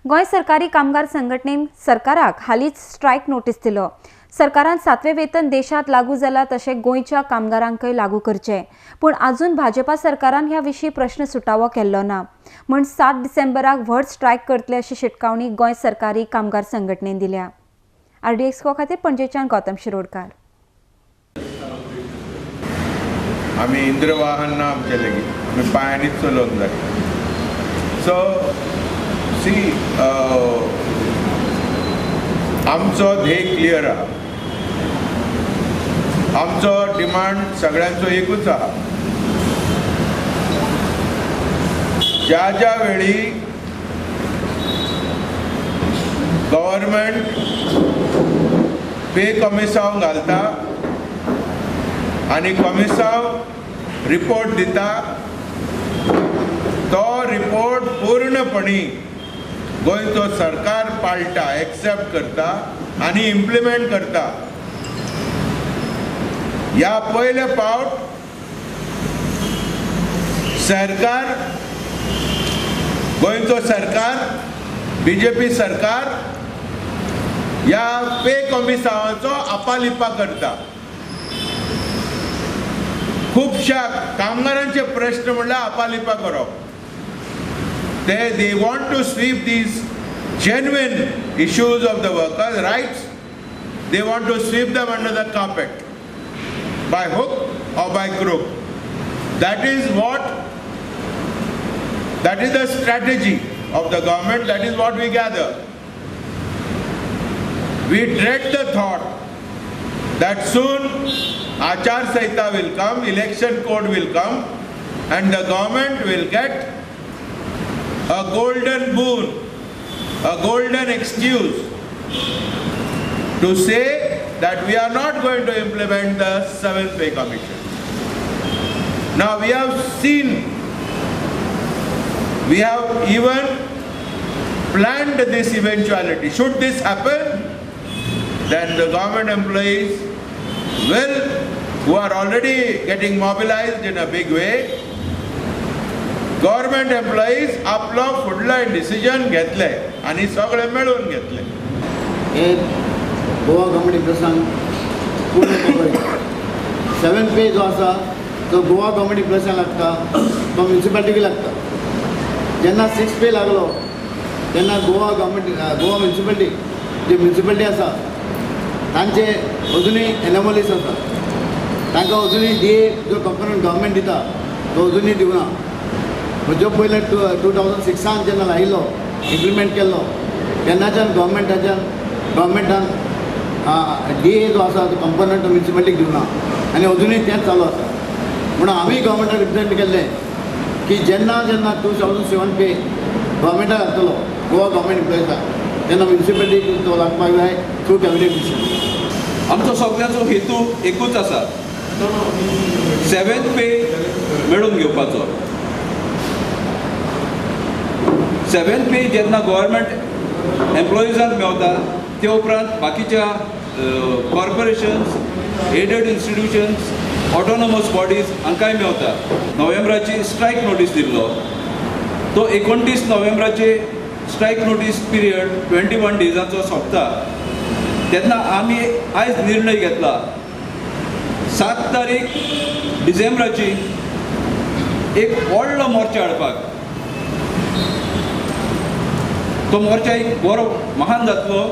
गोंय सरकारी कामगार संघटनेन सरकाराक हालींच स्ट्रायक नोटीस दिलो। सरकारान 7वें वेतन देशांत लागू जाला तशें गोंयच्या कामगारांकय लागू करचें, पूण अजून भाजपा सरकारान ह्या विशीं प्रश्न सुटावो केल्लो ना म्हूण 7 डिसेंबराक व्हड स्ट्रायक करतले अशी शिटकावणी गोंय सरकारी कामगार संघटनेन दिल्या। आरडीएक्स खातीर पणजेच्यान गौतम शिरोडकार। आमी इंद्रवाहन ना आमचे लेगीत, आमी पांयांनीच चलोवंक जाय। सो सी आमचो ध्येय क्लियर आहा, आमचो डिमांड सगळ्यांचो एकूच आहा। ज्या ज्या वेळी गव्हर्मेंट पे कमिसांव घालता आनी कमिसांव रिपोर्ट दिता, तो रिपोर्ट पूर्णपणी गोंयचो सरकार पाळटा, एक्सेप्ट करता आनी इम्प्लिमेंट करता। ह्या पयले फावट सरकार, गोंयचो सरकार, बीजेपी सरकार ह्या पे कमिसांवाचो आपालिपा करता। खुबश्या कामगारांचे प्रश्न म्हणल्यार आपालिपा करप। They want to sweep these genuine issues of the workers' rights. They want to sweep them under the carpet by hook or by crook. That is the strategy of the government. That is what we gather. We dread the thought that soon Achar Sahita will come, election code will come, and the government will get a golden boon, a golden excuse to say that we are not going to implement the 7th Pay Commission. Now we have seen, we have even planned this eventuality. Should this happen, then the government employees will, who are already getting mobilized in a big way, government employees आपलो फुडलो decision घेतले आनी सगळे मेळून घेतले। हे Goa government एम्प्लॉयजांक पूर्ण खबर। 7 पे जो आसा तो गोवा गव्हर्मेंट एम्प्लॉयजांक लागता, तो म्युनिसिपालिटीक लागता। जेन्ना 6 पे लागलो तेन्ना गोवा गव्हर्मेंट, गोवा म्युनिसिपालिटी जी म्युनिसिपालिटी आसा तांचे अजुनूय एनोमलीज आसा, तांकां अजुनूय डी ए जो कंपोनंट गव्हर्मेंट दिता तो अजुनूय दिवना। जो पयले 2006 जेन्ना लायिल्लो, इम्प्लिमेंट केल्लो, तेन्नाच्यान गव्हर्मेंटान डी ए जो आसा तो कंपोनंट म्युनिसिपालिटीक दिवना आनी अजुनूय तेंच चालू आसा। म्हणून आमी गव्हर्मेंटाक रिप्रेजेंट केल्लें की जेन्ना जेन्ना 2007 पे गव्हर्मेंटाक लागतलो गोवा गव्हर्मेंट एम्प्लॉयजाक, तेन्ना म्युनिसिपालिटीक तो लागपाक जाय थ्रू कॅबिनेट मिशन। आमचो सगळ्यांचो हेतू एकूच आसा, 7th पे मेळून घेवपाचो। 7th पे जेन्ना गव्हर्मेंट एम्प्लॉइजांक मेवता ते उपरांत बाकीच्या corporations, aided institutions, autonomous bodies हांकांय मेवता। नोव्हेंबराची स्ट्रायक नोटीस दिल्लो तो 29 नोव्हेंबराचे स्ट्रायक नोटीस पिरियड 21 डेजाचो सोंपता तेन्ना आमी आयज निर्णय घेतला 7 तारीख डिसेंबराची एक व्हडलो मोर्चा हाडपाक। तो मोर्चा एक बरो महान जातलो